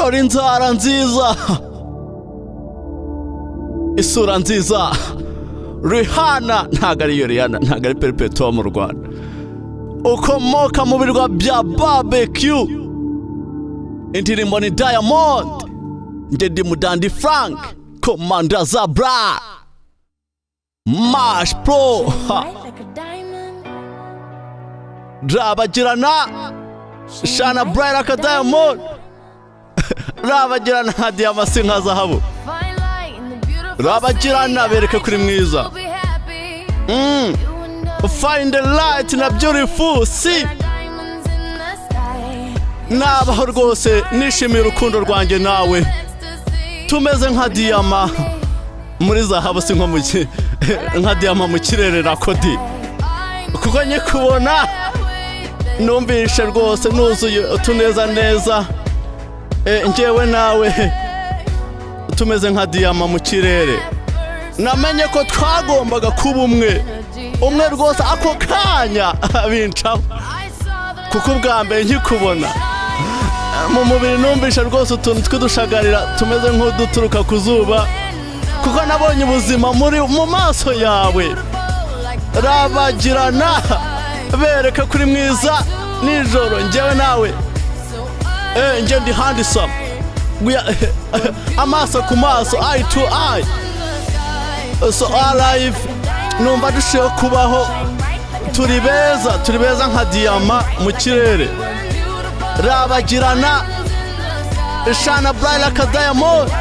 Dore inzara nziza, isura nziza. Rihanna, ntabwo ariyo Rihanna, ntabwo ari Perpetua mu Rwanda, ukomoka mu birwa bya Barbecue. Indirimbo ni Diamond. Njye ndi Mudandi Frank, Komanda Zabra Mash Pro. Ha. Like a diamond. Rabagirana, shine bright like a diamond. Rabagirana nka diyama, si nka zahabu. Find light in the beautiful Rabagirana, bereke kuri mwiza. We'll be happy. You and I Find the light na beautiful sea. Diamonds in the sky. Nabaho rwose nishimiye urukundo rwanjye nawe, Ecstasy. tumeze nka diyama muri zahabu, si nko mu nka diyama mu kirere rakodi, kuko nyikubona numvishe rwose nuzuye utuneza neza. Njyewe nawe tumeze nka diyama mu kirere. Namenye ko twagombaga kuba umwe umwe rwose ako kanya bincaho, kuko ubwa mbere nkikubona mu mubiri numvishe rwose utuntu tw'udushagarira tumeze nk'uduturuka ku zuba, kuko nabonye ubuzima muri mu maso yawe. Rabagirana, bereka kuri mwiza nijoro. Njyewe nawe, njye ndi handsome. Amaso ku maso, eye to eye, so alive. Numva dushijeho kubaho. Turi beza, turi beza nka diyama mu kirere. Rabagirana, shine bright like a diamond.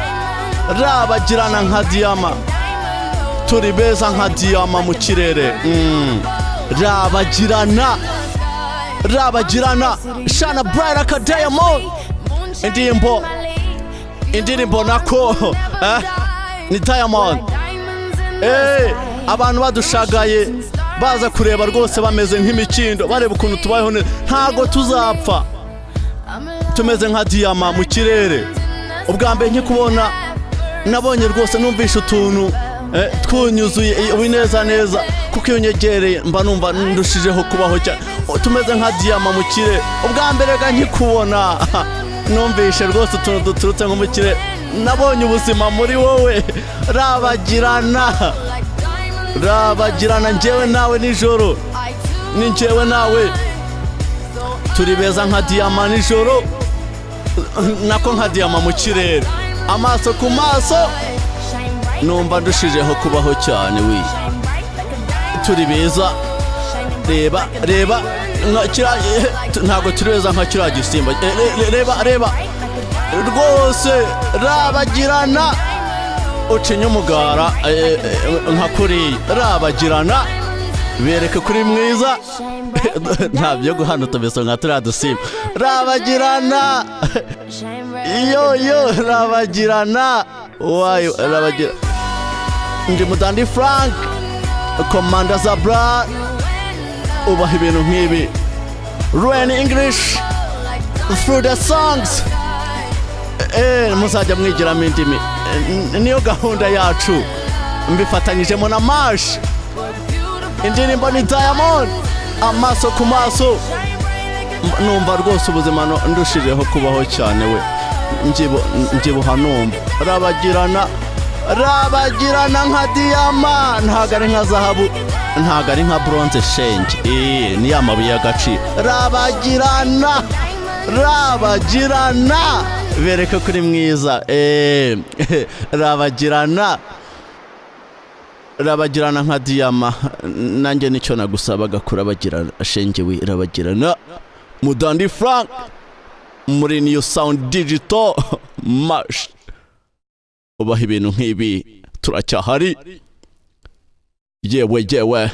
Rabagirana nka diyama, turi beza nka diyama mu kirere. Rabagirana, rabagirana, shine bright like a diamond. Indirimbo nako ni Diamond. Abantu badushagaye baza kureba rwose bameze nk'imikindo, bareba ukuntu tubayeho neza. Ntago tuzapfa, tumeze nka diyama mu kirere. Ubwa mbere nkikubona nabonye rwose numvishe utuntu twunyuzuye ibineza neza, kuko iyo unyegereye mba numva ndushijeho kubaho cyane. Tumeze nka diyama mu kirere. Ubwa mbere ga nkikubona numvishe rwose utuntu duturutse nko mu kirere. Nabonye ubuzima muri wowe. Rabagirana, rabagirana, njyewe nawe nijoro, ni njyewe nawe, turi beza nka diyama nijoro, nako nka diyama mu kirere. Amaso ku maso, numva ndushijeho kubaho cyane. Wi, turi beza. Reba, reba nka kiriya, ntabwo turi beza nka kiriya gisimba. Reba, reba rwose, rabagirana, ucinya umugara nka kuriya. Rabagirana, bereke kuri mwiza. Nta byo guhana utumeso nka turiya dusimba. Rabagirana, yo yo, rabagirana, wayo rabagira. Ndi Mudandi Frank, Komanda Zabra, ubaha ibintu nk'ibi. Learn English through the songs. Muzajya mwigiramo indimi. Niyo gahunda yacu, mbifatanyijemo na Mash. Indirimbo ni Diamond. Amaso ku maso, numva rwose ubuzima ndushijeho kubaho cyane. We, mbyibuha numva rabagirana, rabagirana nka diyama. Ntabwo ari nka zahabu, ntabwo ari nka bronze shenge. Ni ya mabuye y'agaciro. Rabagirana, rabagirana, bereke kuri mwiza. Rabagirana, rabagirana nka diyama. Nanjye nicyo nagusabaga, kurabagirana shenge. We, rabagirana. Mudandi Frank muri New Sound Digital Mash, ubaha ibintu nk'ibi. Turacyahari, yewe yewe.